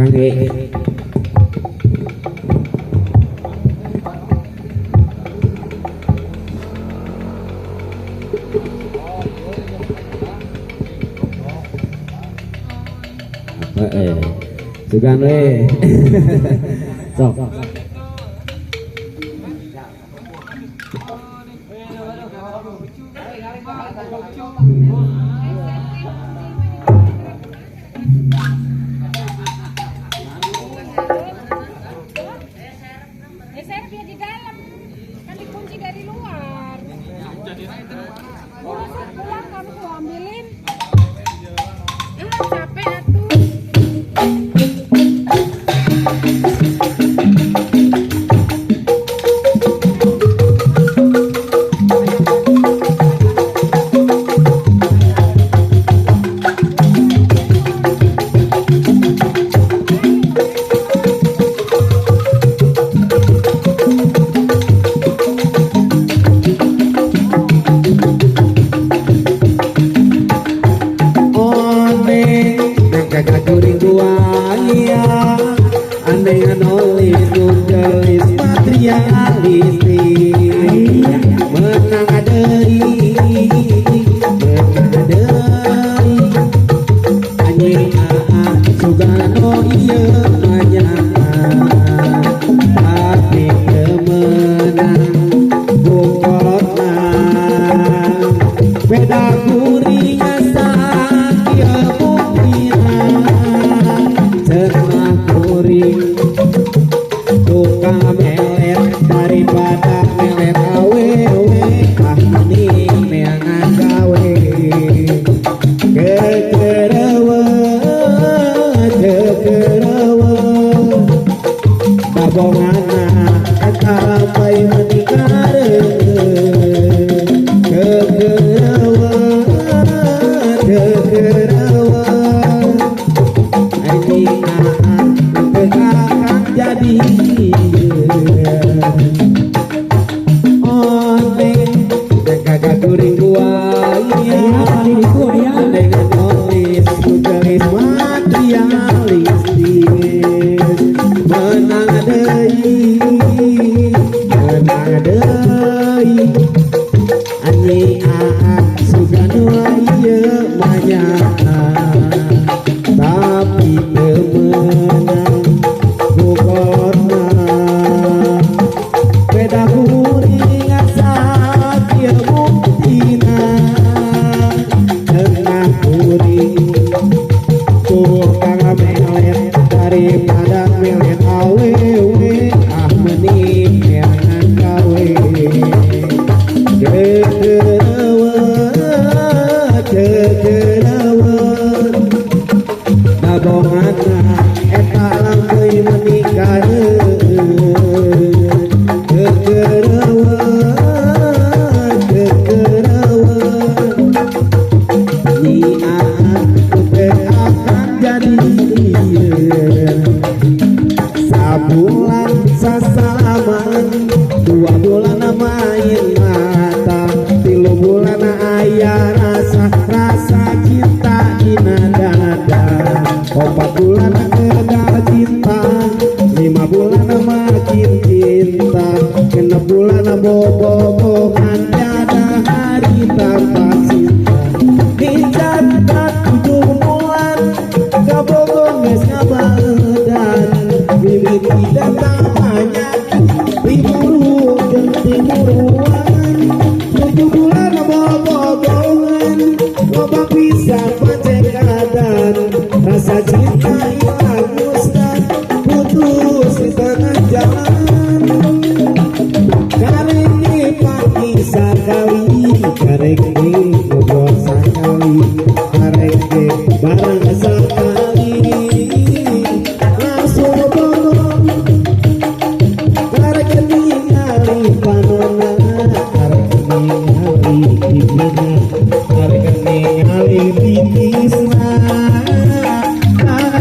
Kangge sugan we sok.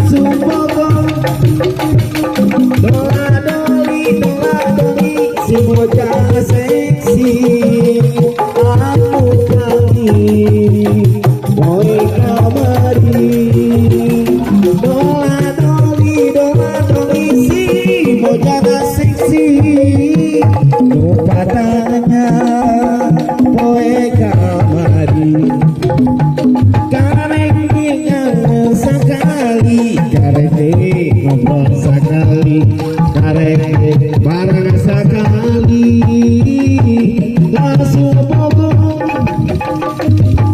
Langsung ningali karek ngobrol sakali karek bareng sakali langsung bogo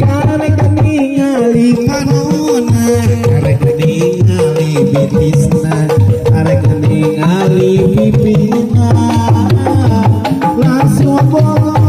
karek ningali panona karek ningali bitisna karek ningali pipina langsung bogo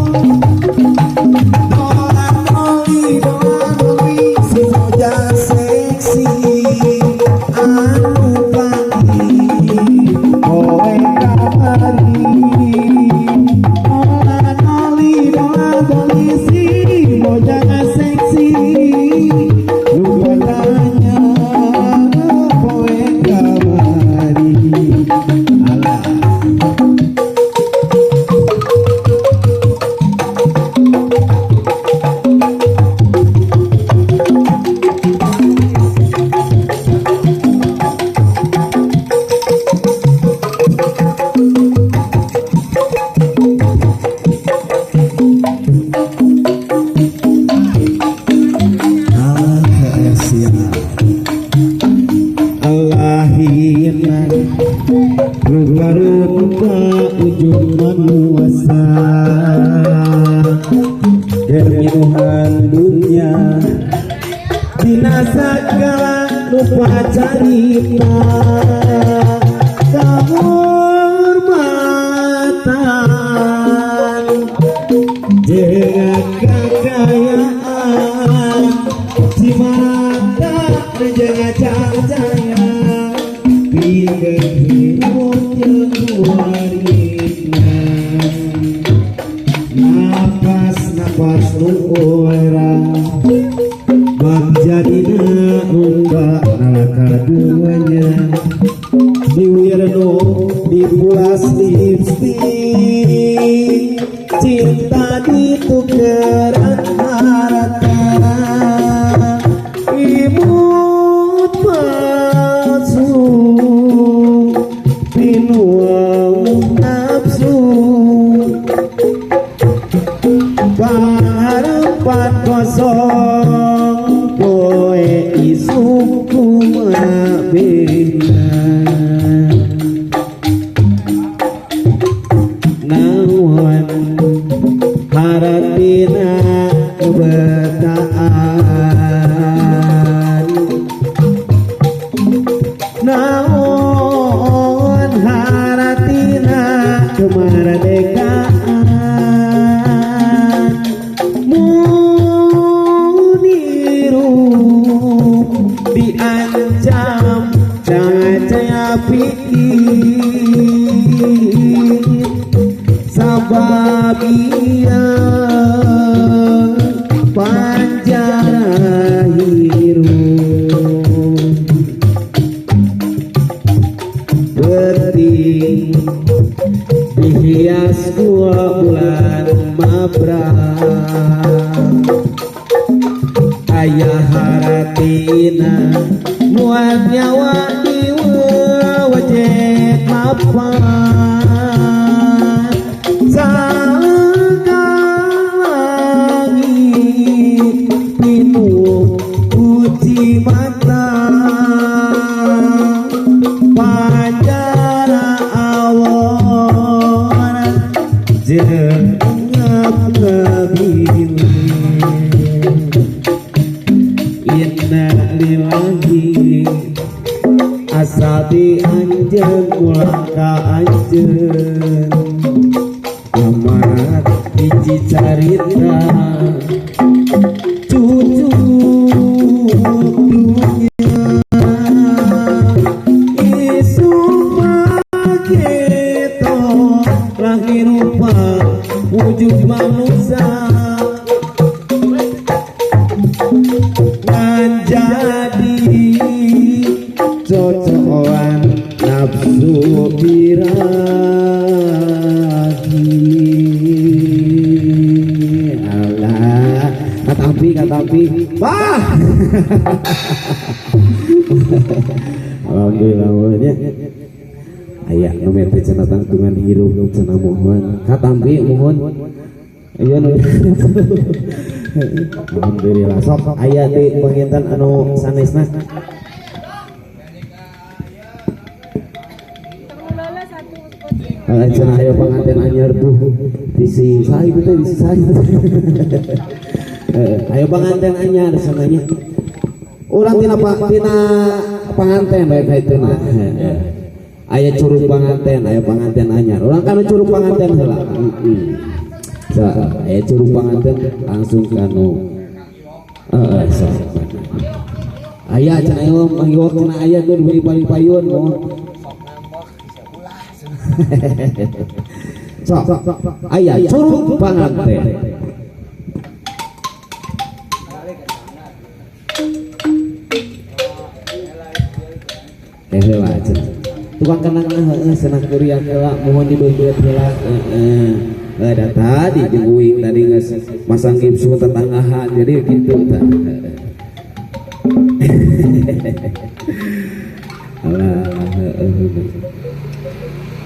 Alhamdulillah ya. Aya nu mete cenah tangtungan hirup cenah mohon katampi mohon. Iya nu. Alhamdulillah sok aya di panginten anu sanesna. Cenah aya panganten anyar tuh di saha ibu teh di saha. Ayo panganten anyar sananya. Urang tina panganten bae kaituna. Aya curug panganten, aya panganten anyar. Urang kana curug panganten heula. Heeh. Aya curug panganten langsung kanu. Heeh, aya cenah ieu mangiwak cenah aya tuh diberi paling payun mohon. Sok, aya curug panganten. Heula cenah. Tukang kenang heeh cenah kuriak heula mohon dibeungeut heula heeh. Da tadi jeung uing tadi geus masang gipsu tetanggahan jadi kitu tah. Alah heeh.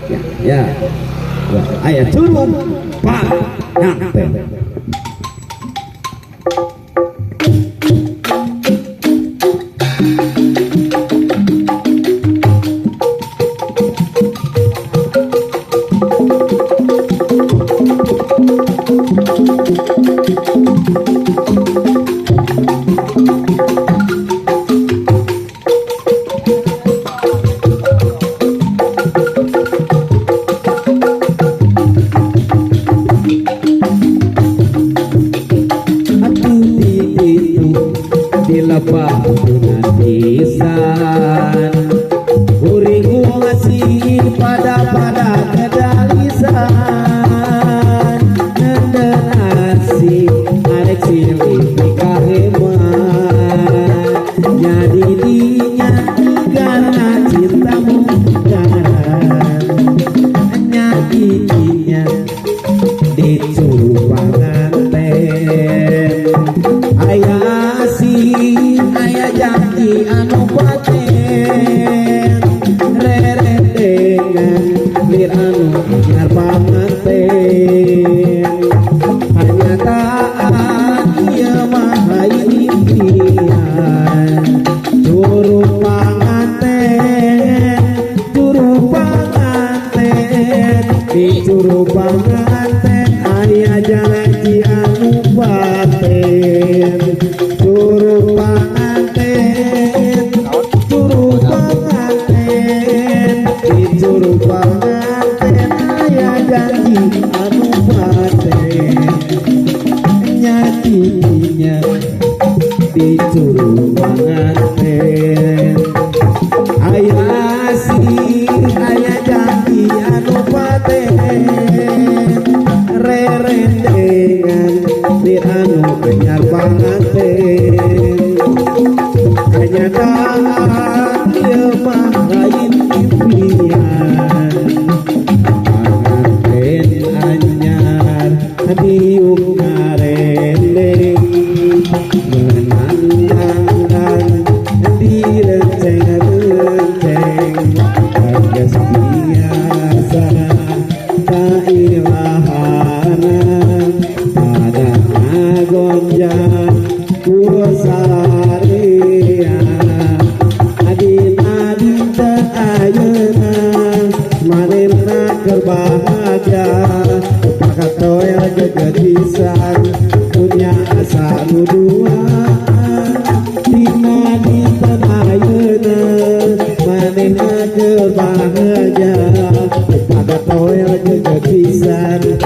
Ya, ya. Aya curug panganten.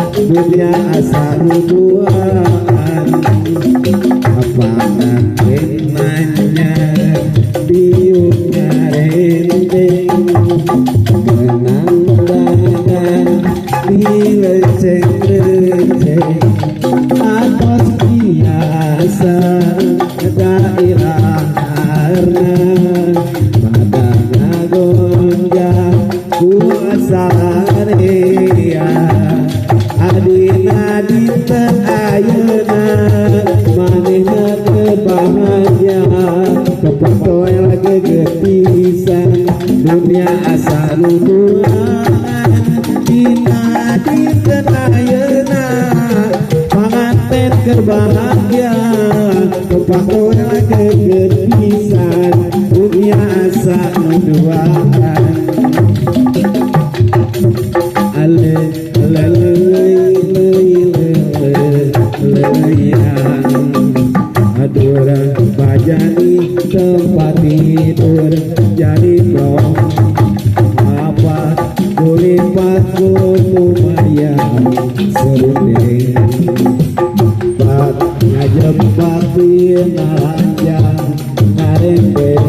Dunia asa nu duaan. cari apa kulipat kutu mayang serundeng bat ngajebak dina ranjang ngarembeng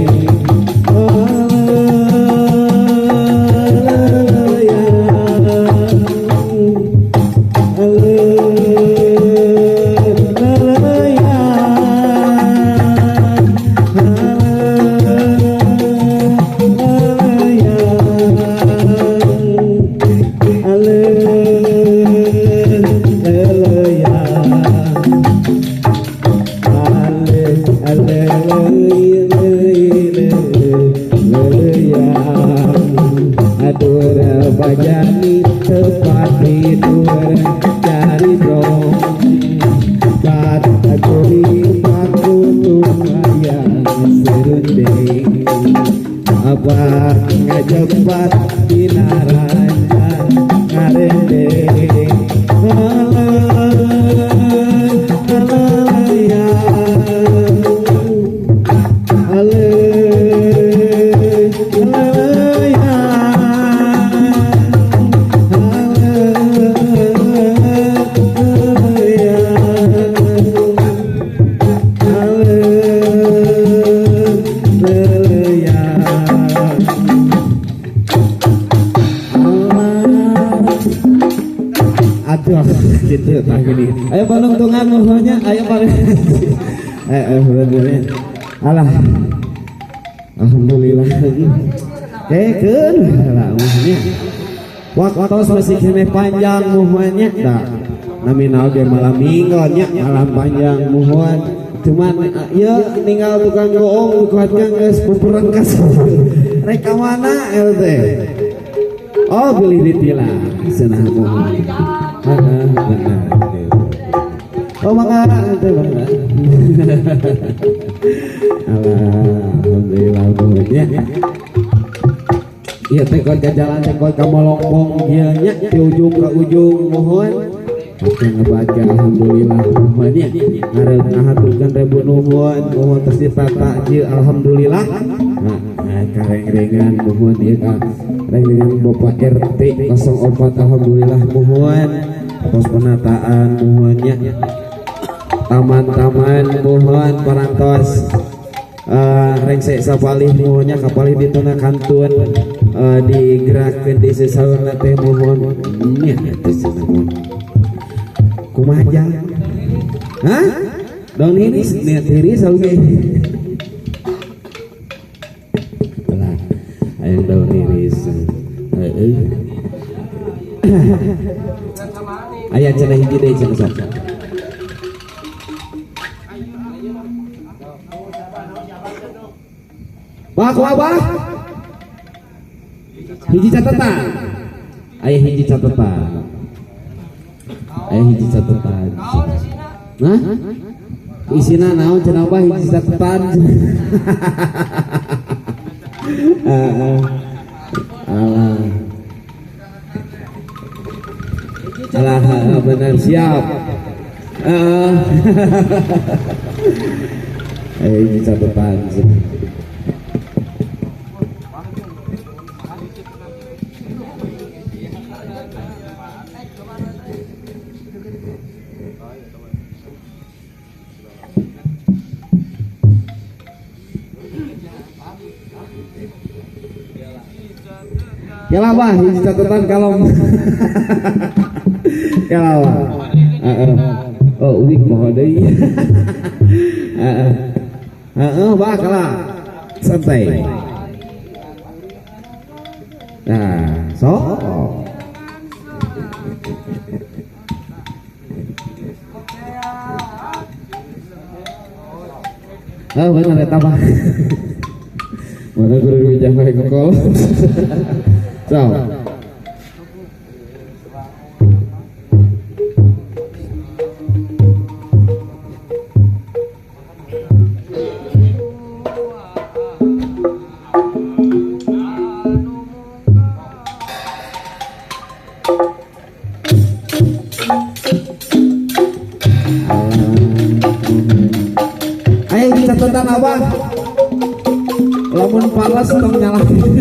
Ayo panungtungan musuhnya, ayo paling. Alah, alhamdulillah. Keun, lah musuhnya. Waktu masih keneh panjang musuhnya, dah. Namina oge malam minggonnya, malam panjang musuhan. Cuman ya ninggal tukang goong, kuatkan geus puperengkas. Rek ka mana teh? Oh, beli ditilah cenah muhun. Heeh, benar. Oh maka itu benar. Alhamdulillah ya. Iya tekon ke jalan tekon ke molongpong ieu nya di ujung ke ujung mohon. Oke ngebaca alhamdulillah mohon ya. Ngarep ngahaturkeun ribu nuhun mohon terus ditata ieu alhamdulillah. Nah, kareng-rengan mohon ieu ka reng-rengan Bapak RT 04 alhamdulillah mohon atas penataan mohonnya. Taman-taman mohon parantos rengsek sapalih mohonnya kapalih dituna kantun digerakkeun di sasaurna teh mohon nya teh cenah kumaha jang hah daun hiris niat hiris oge lah aya daun hiris heeh aya cenah hiji deui cenah sok. Bah, bah. Hiji catatan. Aya hiji catatan. Aya hiji catatan. Nah? Isina naon cenah bah hiji catatan. Alah. Alah, benar siap. Aya hiji catatan. Yalah bah, hiji catatan kalau yalah bah. Oh, uik poho deui. Heeh, bah kalah. Santai. Nah, so. Oh, benar eta bah. Mana guru bijak bae kokol. So. Ayo catatan apa? Lamun Lamun palas tong nyalahin.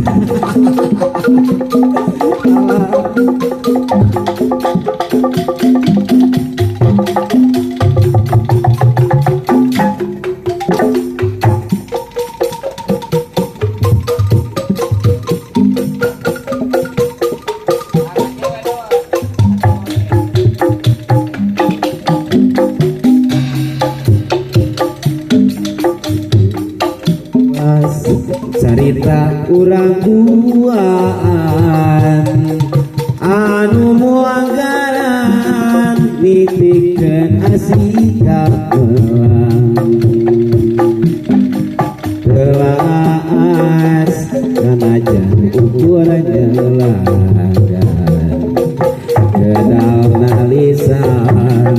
Carita urang duaan anu muanggaran nitikeun asika belang telaas kanajan ukur jelagan kedal nalisan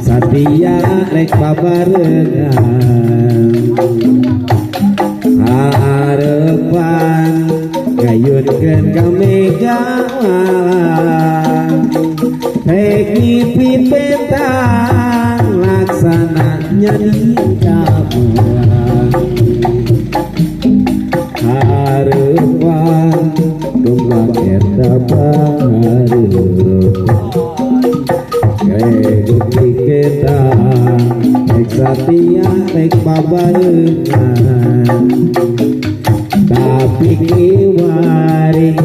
satia rek babarengan harapan gayunkeun ka mega malang rek ngipi petang laksana nyadika mulang harapan rumah eta bahareup rek bukti ketang rek satia rek babarengan tapi kiwari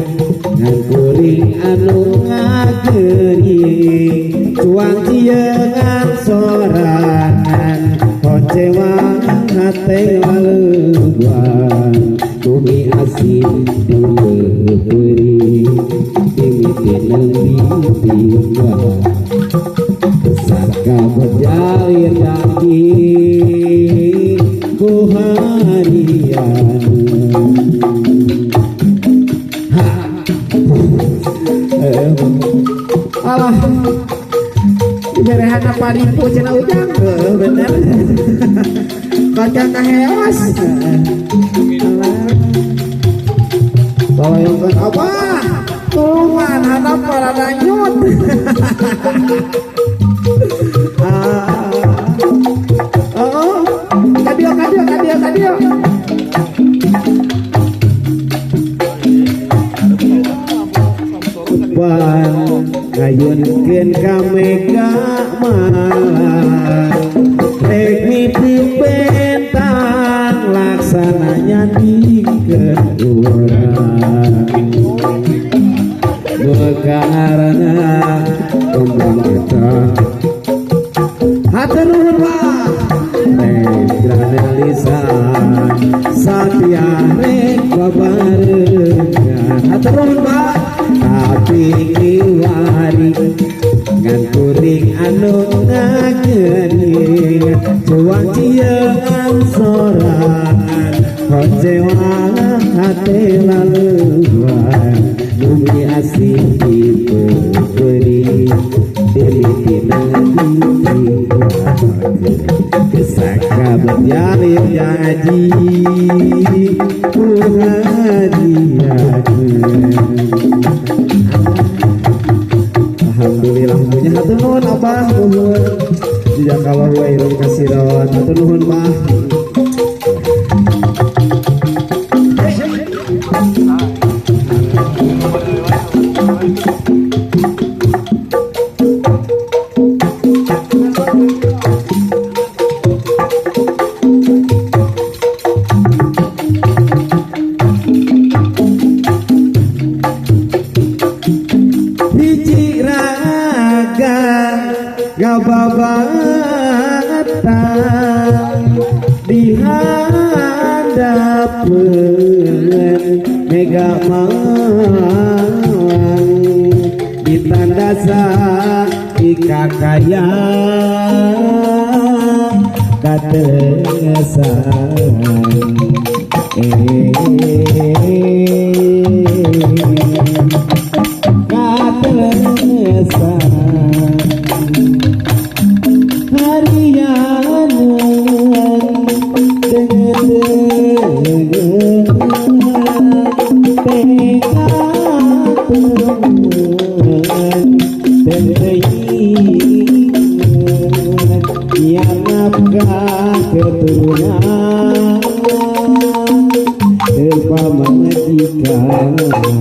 ngan kuring anu ngageuring cuang cieungan sorangan kocewang hate waleuwang bumi asih dipeupeuring dimiteun bingtiwa saka berjalir daging ku harian. Alah, diberehan apa ribu cenah ujang? Bener. Kocok kaheos. Alah. Tolongkeun apa? Tulungan handap para lanjut. Oh, kadio kadio kadio kadio. Ngayunkeun ka mega malang rek mimpi pentang laksananya dikeun urang bekarana kembang eta hatur nuhun Pak rek granelisan satia rek babarengan hatur nuhun Pak tapi kiwari ngan kuring anu ngageuring cuang cieungan sorangan kocewang hate laleuwang bumi asih dipeupeuring dimitina kesaka berjalir janji ku hadiahkeun. Alhamdulillah punya hatur nuhun abah nuhun jazakallahu khairan katsiran hatur nuhun Bah. Gababatan di hadapan mega malang ditandasa ikakaya katengesan katengesan keturunan. Alhamdulillah.